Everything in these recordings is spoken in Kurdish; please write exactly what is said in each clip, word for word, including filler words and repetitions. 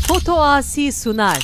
Foto Asi Sunar.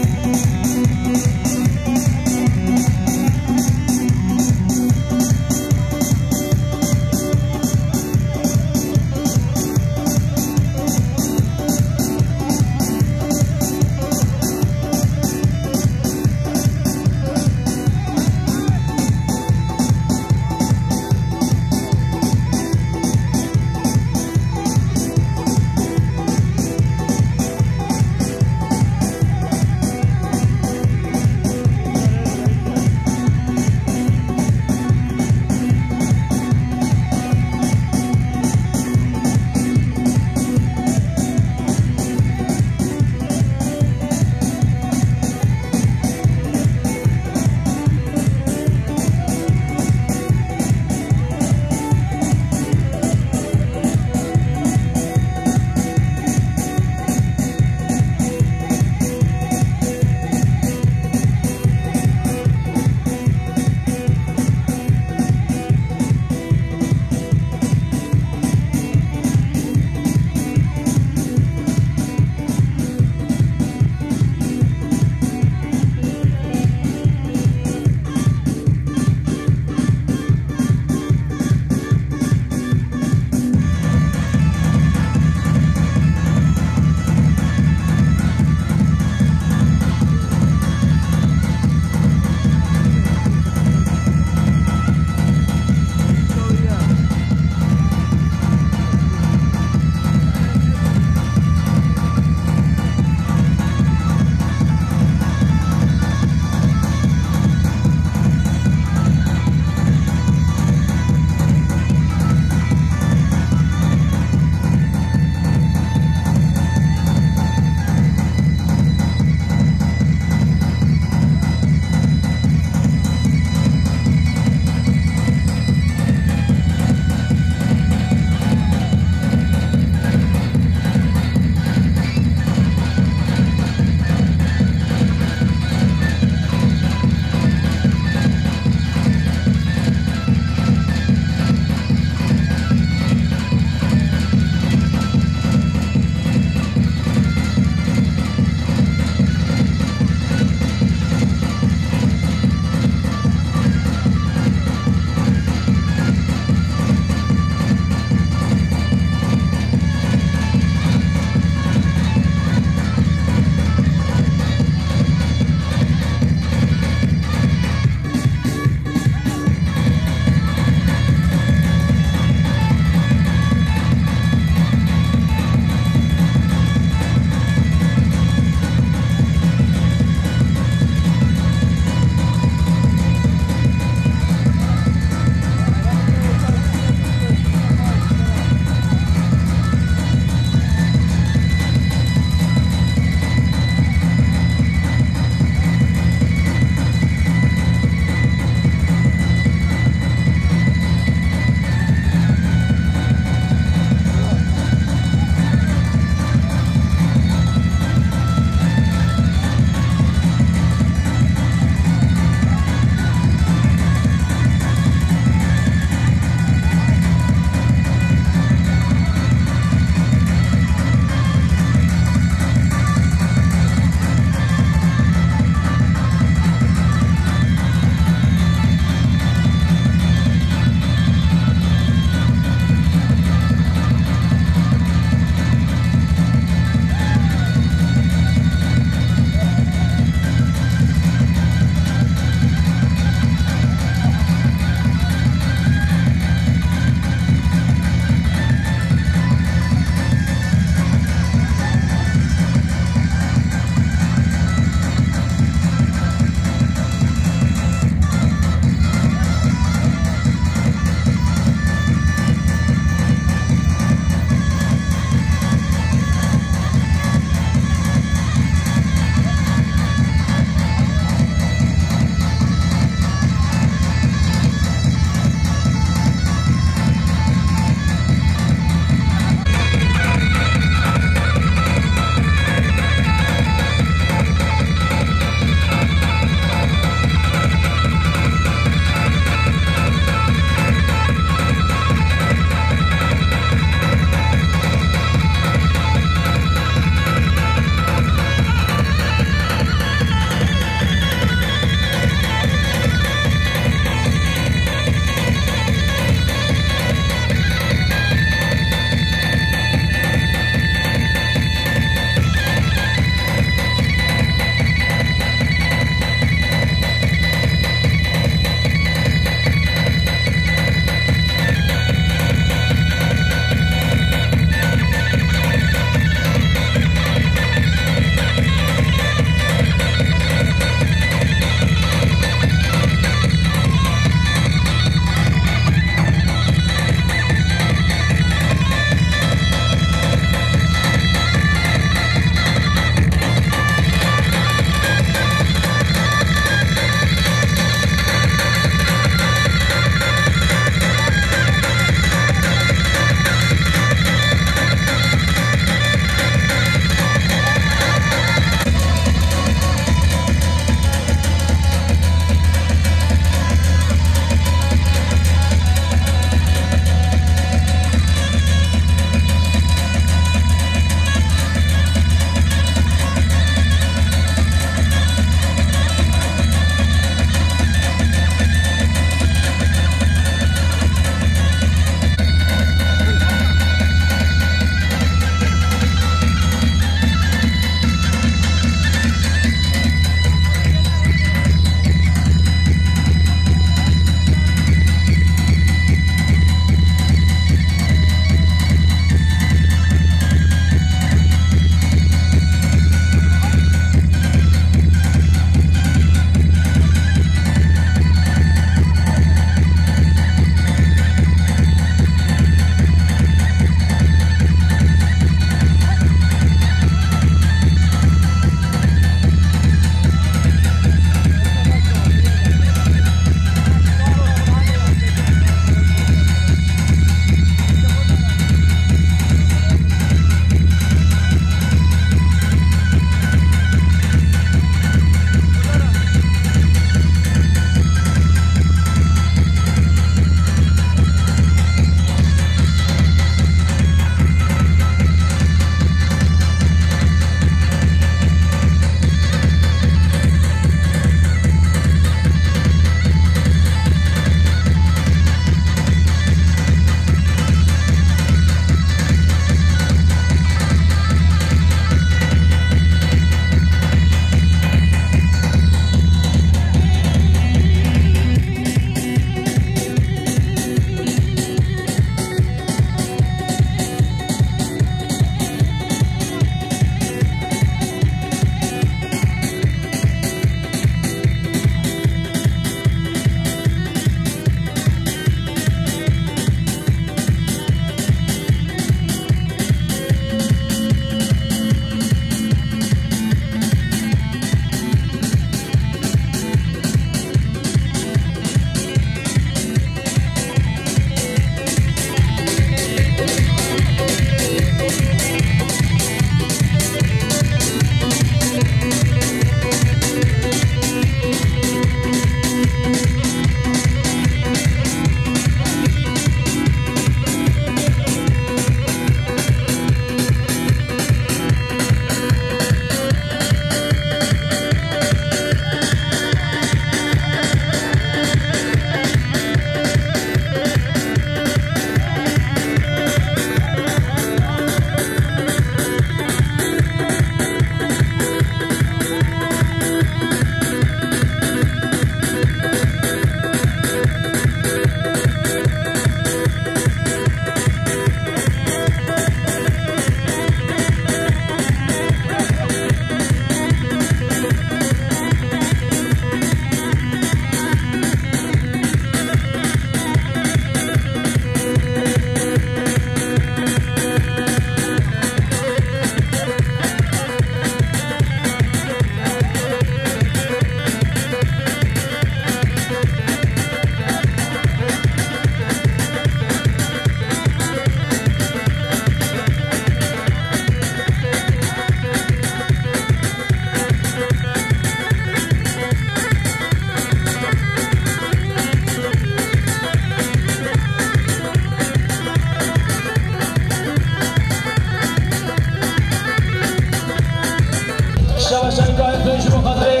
Şebaşa Îbrahîm Tunç ji bo xatirê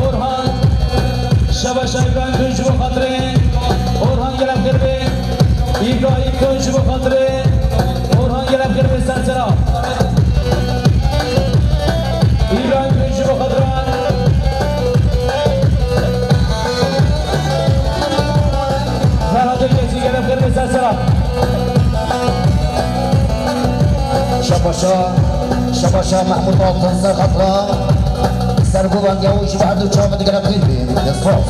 Orhan. Şebaşa Îbrahîm Tunç ji bo xatirê Orhan, gelek xêr be. Îbrahîm Tunç ji bo xatirê Orhan, gelek xêr be, ser sera. Îbrahîm Tunç ji bo xatirê Ferhat Ülkeci, gelek xêr be, ser sera. Şebaşa, Şebaşa Mehmûd Altın ser xatira sergovendiya wî ji bo her du çavan digerek xêr bê. Destxwaz.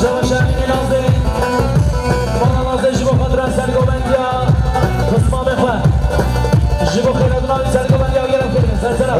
Şebaşa Emînê Nazê, Mala Nazê ji bo xatira sergovendiya xizmamê xwe. Ji bo xêrhatina wî sergovendiya wî gelek xêr be. Ser sera.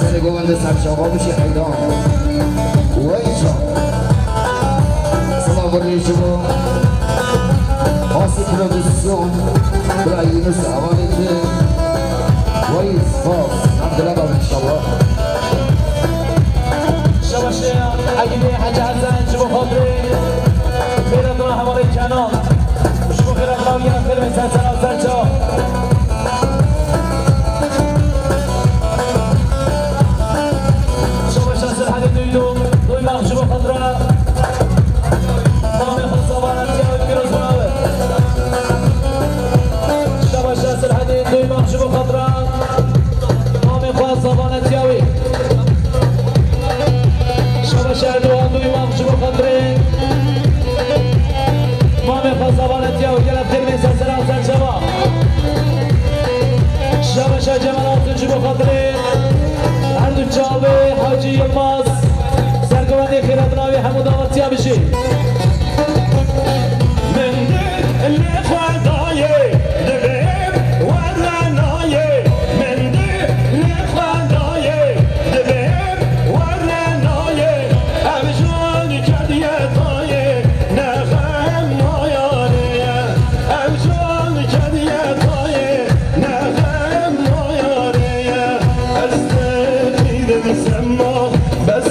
Serê govende ser çava bişî heyran. Wey can. Silav û rêz ji bo Asî Prodüksiyon, bira Yunus Hevalêkê. Wey spas. Em dile bavin inşallah. Şebaşeya Egîdê Hecî Hesen ji bo xatirê Mêradona Hevalê Kenan. Ji bo xêrhatina wî ya xêr be, ser sera, ser çava. Şebaşa Serhedê Duydum, Duymak ji bo xatira Mamê xwe Zavanetiya wî pîroz bûna we. Şebaşa Serhedê Duymak ji bo xatira Mamê xwe Zavanetiya wî. Şebaşa Erdogan Duymak ji bo xatirê Mamê xwe Zavanetiya wî, gelek xêr bê, ser sera, ser çava. Şebaşa Cemal Altun ji bo xatirê her du çavê Hacî Yilmaz, sergovendê xêrhatina wî hemû daxwaziya bijî. Min dil li xwe dayê, divêm were nayê. Min dil li xwe dayê, divêm were nayê. Ev jan kediye tayê, ne xem nayarê ye. Ev jan kediye tayê, ne xem nayarê ye. Ez diqînim sema, bes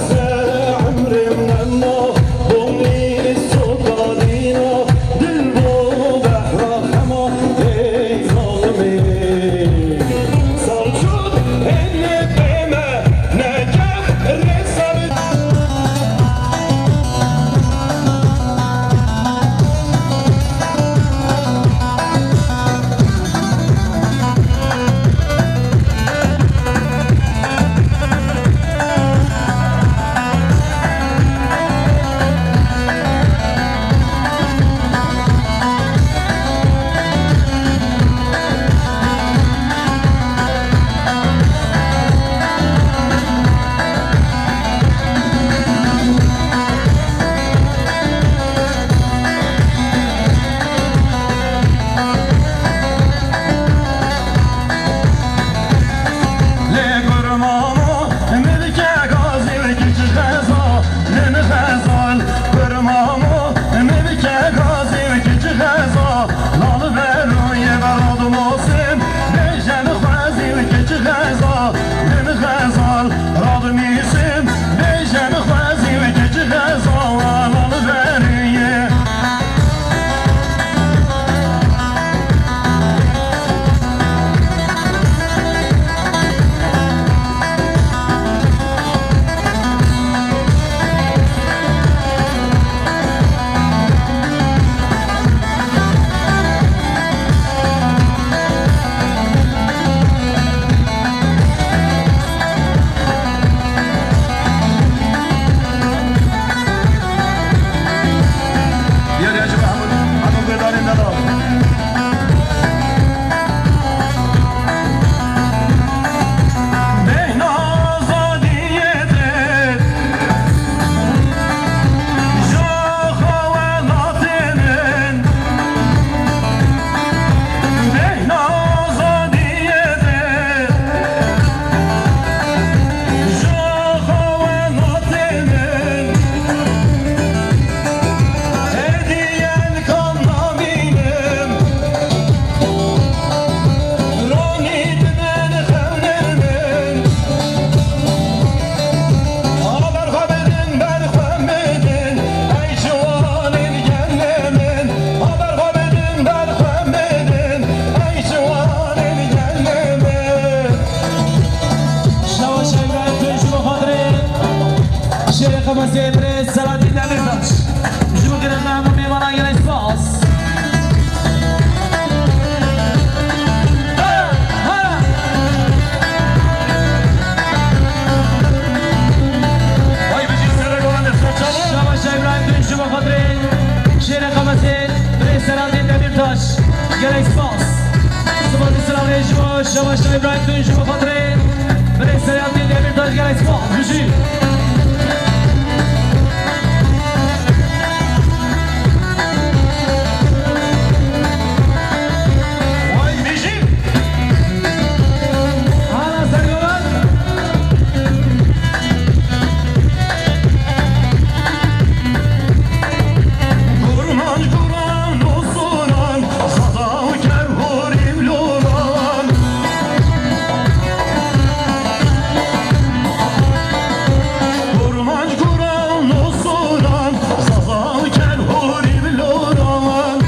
Xemesê Birêz Selahattin Demirtaş. Ji bo girina hemû mêvanan gelek spas. Hara, hara. Vay, bijî serê golan de ser çava. Şabaş Îbrahîm Tunç ji bo xatirê şêrê Xemesê Birêz Selahattin Demirtaş. Gelek spas. Spas û silavê ji bo Şabaş Îbrahîm Tunç ji bo xatirê Birêz Selahattin Demirtaş, gelek spas. Bijî. Vay bijî. Hala sergovan. Kurmanc kuran û soran, Zaza û Kerhorî û Loran. Kurmanc kuran û soran, Zaza û Kerhorî û Loran.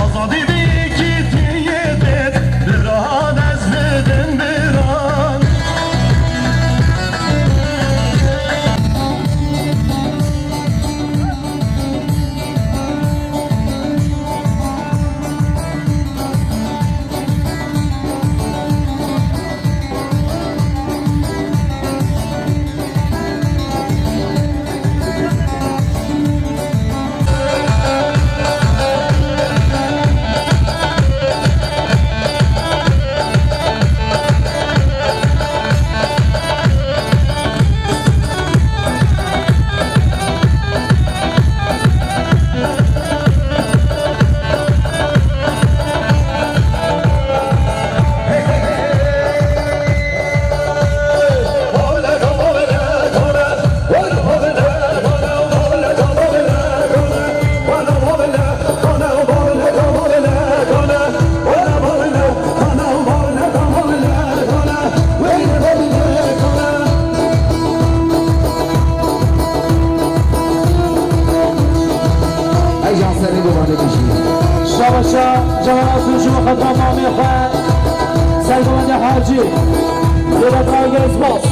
Azadî bi yekîtiyê dêt, bira dest bidin biran. Şabaşa cewana Tunç ji bo xatir mamê xwe, Sergowendê Hacî, Zêra Trager Spas.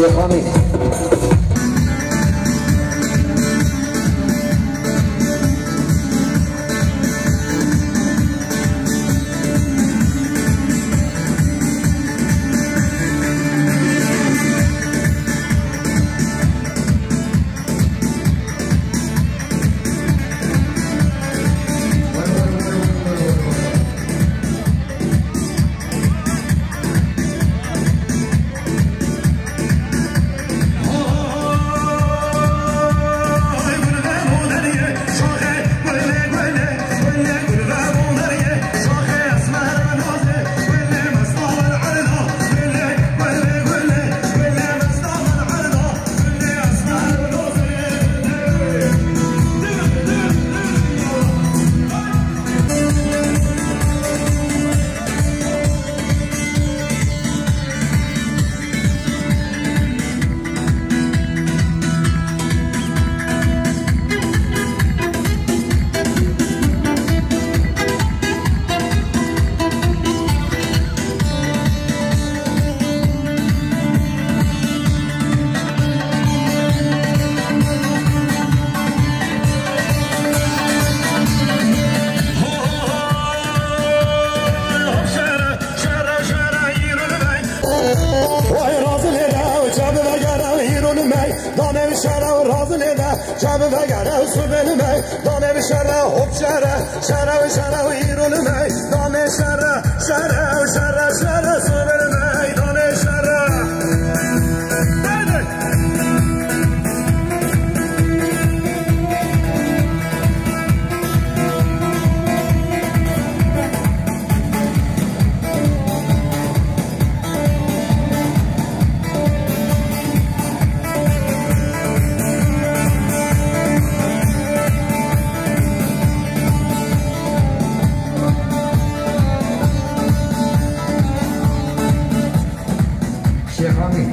Şêxanî. Vay razî lê de, çabi vegere îro li me. Danê şere razî lê de, çabi vegere subê li me. Danê şere, hop şere, şere şere îro li me. Danê şere, şere şere şere subê li me. Danê şere. Haydi. Şêxanî.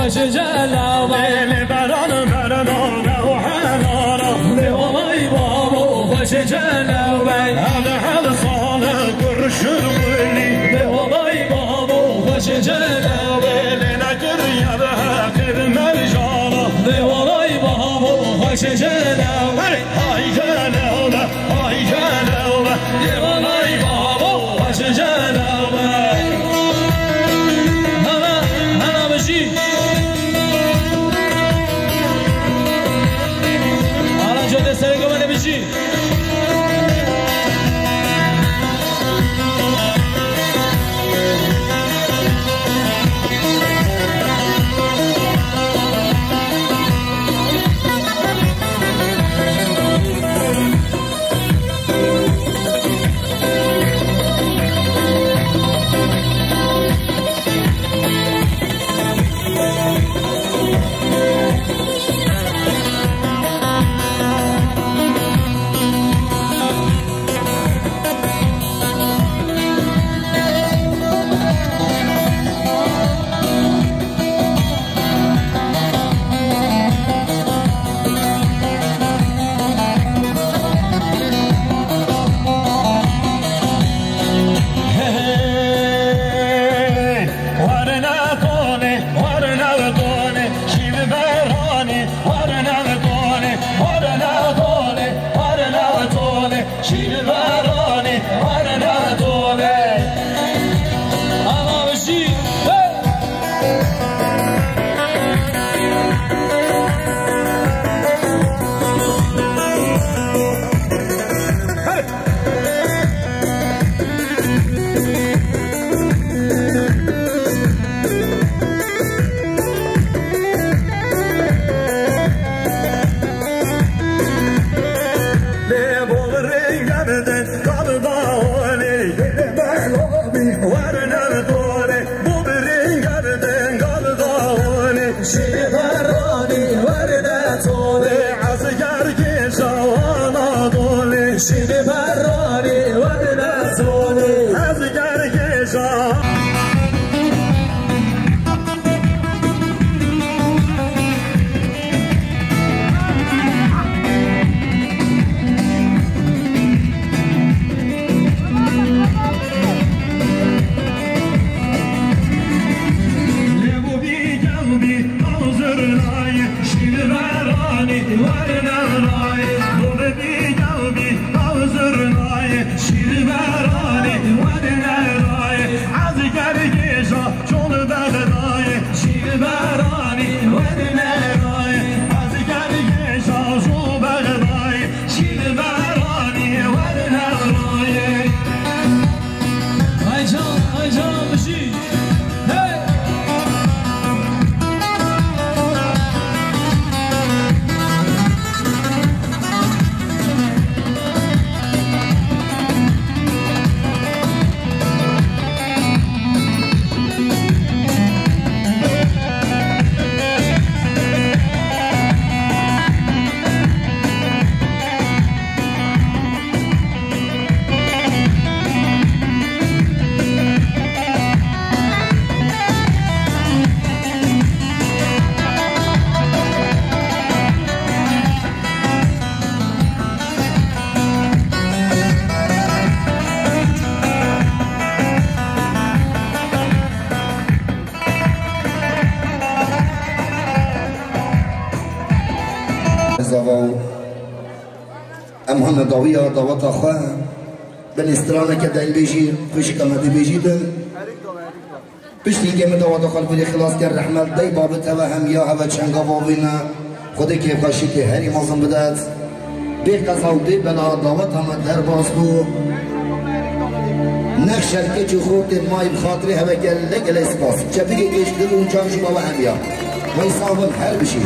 Xweşê Celal Bey. Lê beran berdan û helal. Lê walay babo, xweşê Celal Bey. Hel hel sale kurşun wili. Lê walay babo, xweşê Celal Bey. Lê nekiriye be heqê bi merjana. Lê walay babo, xweşê Celal Bey. Hey, hay Celal Bey. Ay Celal be, devanay babo, baş Celal be. Hana, hana bijî. Hana code serê gomene bijî. Hey, hey, hey, hey. Werine tolê, werine tolê, şîv beranî, werine tolê, werine tolê, werine tolê, şîv beranî, werine tolê. Ama bijî, hey! Lê bol rengerde kalda olê, werine tolê, bol rengerde kalda olê. Şîv beranî werine tolê. Ezger gêja Anadolê. Şîv beranî werine tolê. Ezger gêja. Ay can, ay can, bijî. Hey! Zava û em hane dawiya daweta xwe. Binî straneke dengbêjî, xwişika me dibêjî din. Piştî ke min daweta xwe li vîrê xilas kir, rehmet dey babet heve hemiya heve çenga vavîne. Xwedê kêfxweşiyekê herî mezin bidet. Bê qeza û bê bela daweta me derbas bû. Nexşer keç û xortê mayî bi xatirê heve gelek gelek spas. Çepikê kêş dil û can ji bo we hemiya. Wey sax bin, her bijî.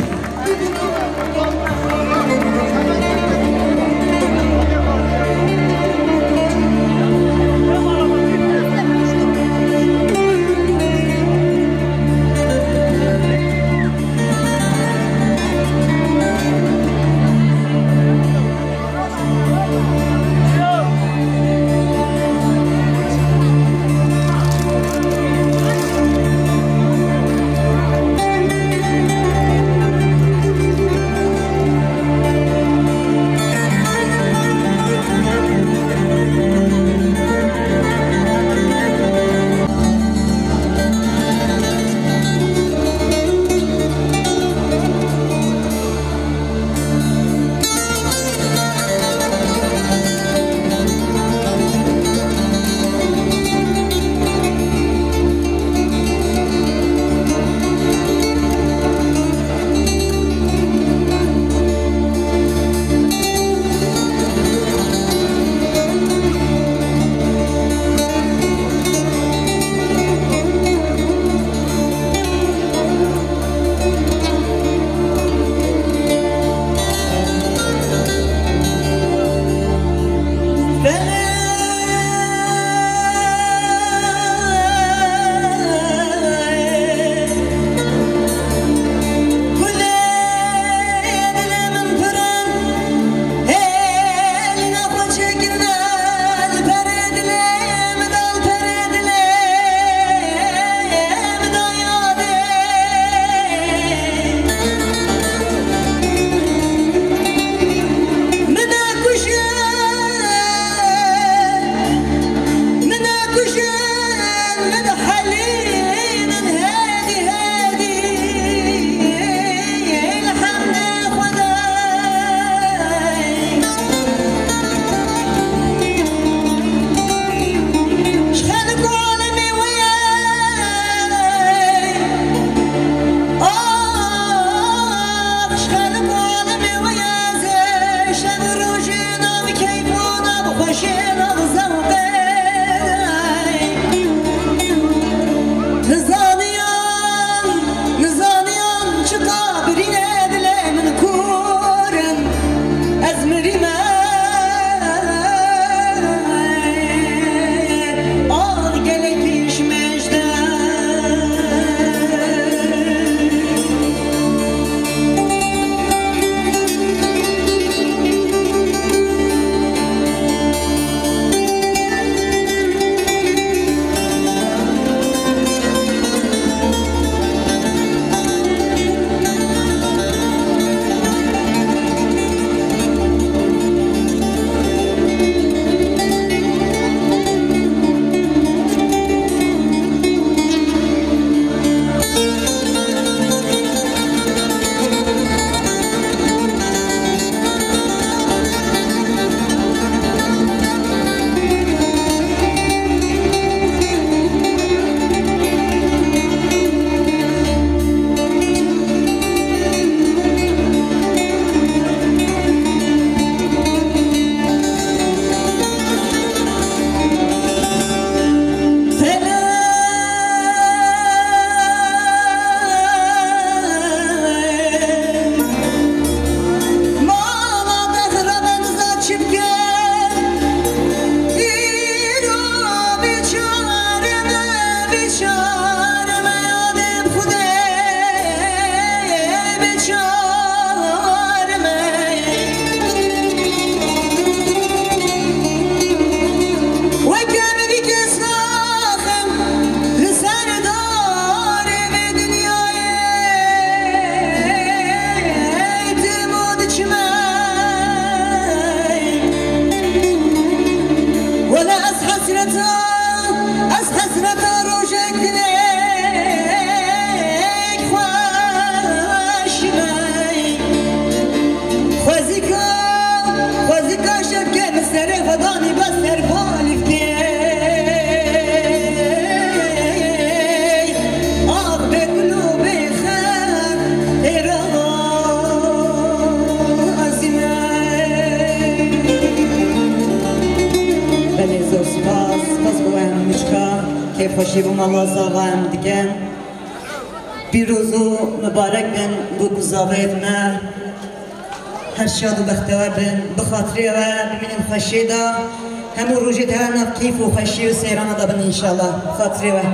Jî bo mala zava em dikin. Pîroz û mibarek bin bo ku zavayê me her şad û bextewer bin. Bi xatirê we bimînin xweşiyê de. Hemû rojê te her nav keyf û xweşî û seyrana de bin înşallah. Xatirê we.